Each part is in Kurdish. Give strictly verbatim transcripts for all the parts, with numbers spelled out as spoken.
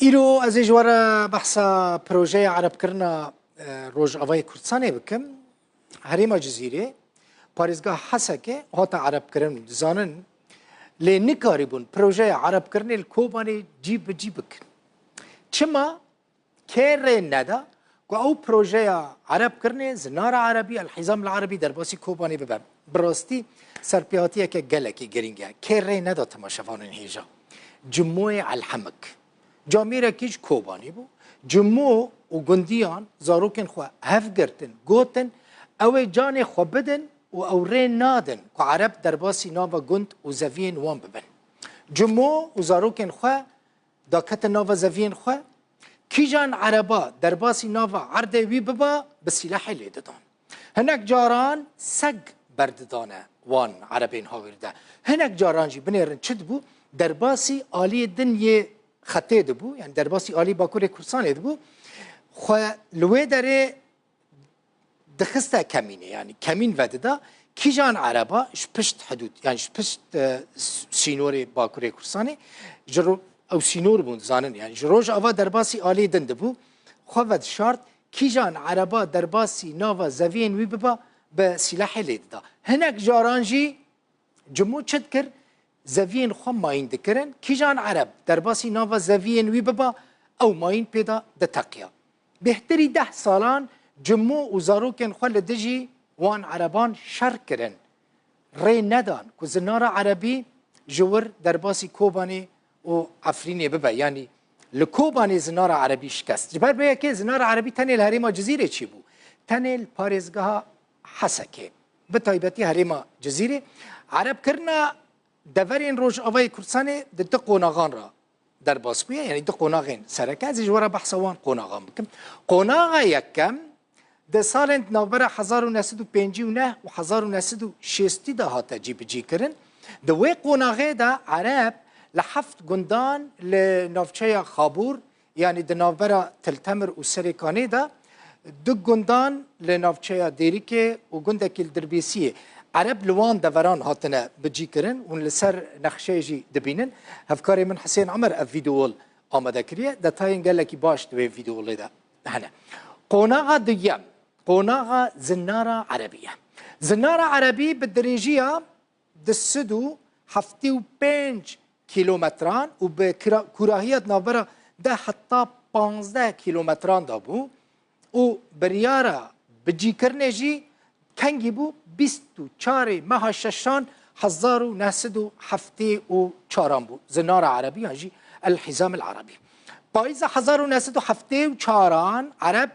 Îro ez ê ji we re behsa projeya erebkirina, e, Rojavayê Kurdistanê bikim. Herêma Cizîrê, parêzgeha Hesekê hate erebkirin û dizanin, lê nikarîbûn projeya erebkirinê li Kobanê cî bi cî bikin. Çima? Kê rê neda ku ew projeya erebkirinê, zinara erebî, El-Hizam El-Erebî derbasî Kobanê bibe? Bi rastî serpêhatiyeke gelekî girîng e. Kê rê neda temaşevanên hêja? Cimoyê Elhemik. Camêrekî ji Kobanê bû. Cimo û gundiyan zarokên xwe hev girtin, gotin, ew ê canê xwe bidin û ew rê nadin ku ereb derbasî nava gund û zeviyên wan bibin. Cimo û zarokên xwe daketin nava zeviyên xwe. Kîjan ereba derbasî nava erdê wî biba, bi sîlehê lê didan. Hinek caran seg berdidane wan erebên hawîr de. Hinek caran jî, binêrin çi dibû, derbasî aliyê din yê xetê dibû, yani derbasî alî Bakurê Kurdistanê dibû, xwe li wê derê dixiste kemînê, yani kemîn vedida. Kîjan ereba ji pişt hidûd, yani ji pişt, e, s-, sînorê Bakurê Kurdistanê, ji ro-, ew sînor bûn, dizanin, yani ji Rojava derbasî alî din dibû, xwe vedişart, kîjan ereba derbasî nava zeviyên wî biba, bi sîlehê lê dida. Hinek caran jî Cimo çi dikir? Zeviyên xwe mayîn dikirin. Kîjan ereb derbasî nava zeviyên wî biba, ew mayîn pê de diteqiya. Bêhtirî deh salan Cimo û zarokên xwe li dijî wan ereban şer kirin. Rê nedan ku zinara erebî ji wir derbasî Kobanê û Efrînê bibe. Yanî li Kobanê zinara erebî şikest. Ji ber vê yekê zinara erebî tenê li herêma Cizîrê çêbû. Tenê li parêzgeha Hesekê, bi taybetî herêma Cizîrê, erebkirina deverên Rojavayê Kurdistanê di du qonaxan re derbas bûye, yanî du qonaxên sereke. Ez ê ji we re behsa wan qonaxan bikim. Qonaxa yekem di salên di navbera hezar û neh sed û pêncî û neh û hezar û neh sed û şêstî de hate cîbicîkirin. Di wê qonaxê de ereb li heft gundan li navçeya Xabûr, yanî di navbera Til Temir û Serê Kanê de, du gundan li navçeya Dêrikê û gundekî li Dirbêsiyê, ereb li wan deveran hatine bicîkirin. Hûn li ser nexşeyê jî dibînin. Hevkarê min Hisên Emer ev vîdeo amade kiriye. Detayên gelekî baş di wê vîdeolê de hene. Qonaxa duyem, qonaxa zinara erebî ye. Zinara erebî bi dirêjiya du sed û heftê û pênc kîlometran û bi kira-, kûrahiya di navbera deh heta panzdeh kîlometran de bû û biryara bicîkirinê jî kengî bû? Bîst û çarê meha şeşan hezar û neh sed û heftê û çaran bû. Zinara erebî yan jî El Hizam El Erebî. Payîza hezar û neh sed û heftê û çaran ereb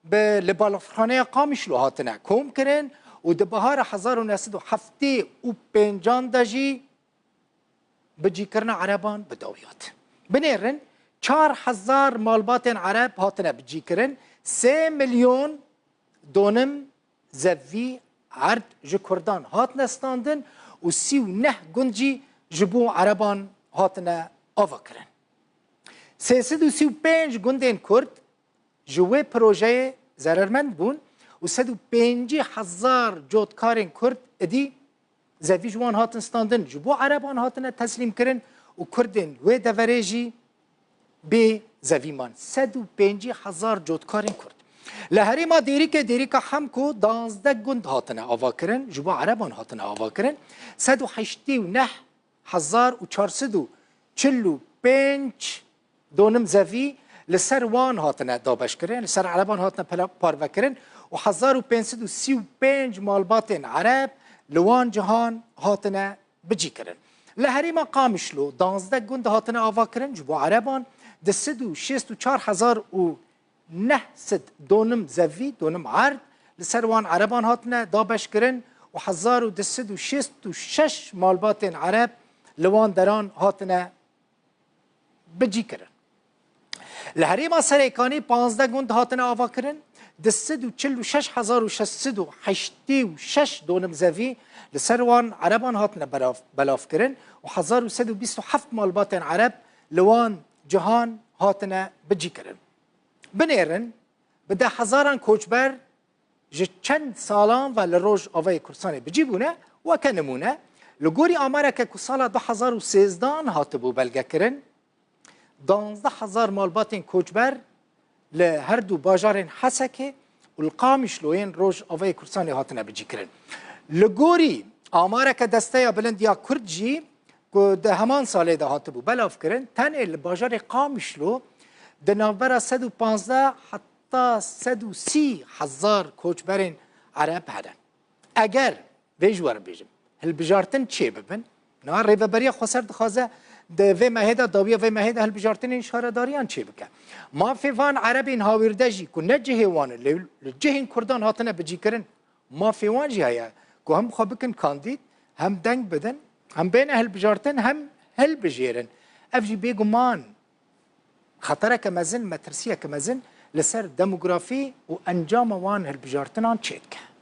bi, li balafirxaneya Qamişlo hatine kom kirin û di bihara hezar û neh sed û heftê û pêncan de jî bicîkirina ereban bi dawî hat. Binêrin, çar hezar malbatên ereb hatine bicîkirin, sê milyon donim zevî erd ji kurdan hatine standin û sî û neh gund jî ji bo ereban hatine avakirin. Sê sed û sî û pênc gundên kurd ji wê projeyê zerermend bûn û sed û pêncî hezar cotkarên kurd êdî zevî ji wan hatin standin, ji bo ereban hatine teslîmkirin û kurdên wê deverê jî bê zevî man. Sed û pêncî hezar cotkarên kurd. Li herêma Dêrikê, Dêrika Hemko, danzdeh gund hatine avakirin, ji bo ereban hatine avakirin. Sed û heştê û neh hezar û çar sed û çil û pênc donim zevî li ser wan hatine dabeşkirin, li ser ereban hatine pela-, parvekirin û hezar û pênc sed û sî û pênc malbatên ereb li wan cihan hatine bicîkirin. Li herêma Qamişlo danzdeh gund hatine avakirin ji bo ereban, di sed û şêst û çar hezar û neh sed donim zevî, donim erd, li ser wan ereban hatine dabeşkirin û hezar û du sed û şêst û şeş malbatên ereb li wan deran hatine bicîkirin. Li herêma Serêkanê panzdeh gund hatine avakirin, du sed û çil û şeş hezar û şeş sed û heştê û şeş donim zevî li ser wan ereban hatine belav-, belavkirin û hezar û sed û bîst û heft malbatên ereb li wan cihan hatine bicîkirin. Binêrin, bi deh hezaran koçber ji çend salan ve li Rojavayê Kurdistanê bi cî bûne. Weke nimûne, li gorî amareke ku sala du hezar û sêzdan hatibû belgekirin, danzdeh hezar malbatên koçber li her du bajarên Hesekê û li Qamişlo yên Rojavayê Kurdistanê hatine bicîkirin. Li gorî amareke Desteya Bilind ya Kurd jî ku di heman salê de hatibû belavkirin, tenê li bajarê Qamişlo di navbera sed û panzdeh heta sed û sî hezar koçberên Ereb hene. Eger, vê ji we re bêjim, hilbijartin çêbibin, niha Rêveberiya Xweser dixwaze di vê mehê de, dawiya vê mehê de hilbijartinên şaredariyan çêbike. Mafê van Erebên hawîrde jî ku ne cihê wan in, lê li cihên Kurdan hatine bicîkirin, mafê wan jî heye ku hem xwe bikin kandîd, hem deng bidin, hem bêne hilbijartin, hem hilbijêrin. Ev jî bêguman xetereke mezin, metirsiyeke mezin li ser demografî û encama wan hilbijartinan çêdike.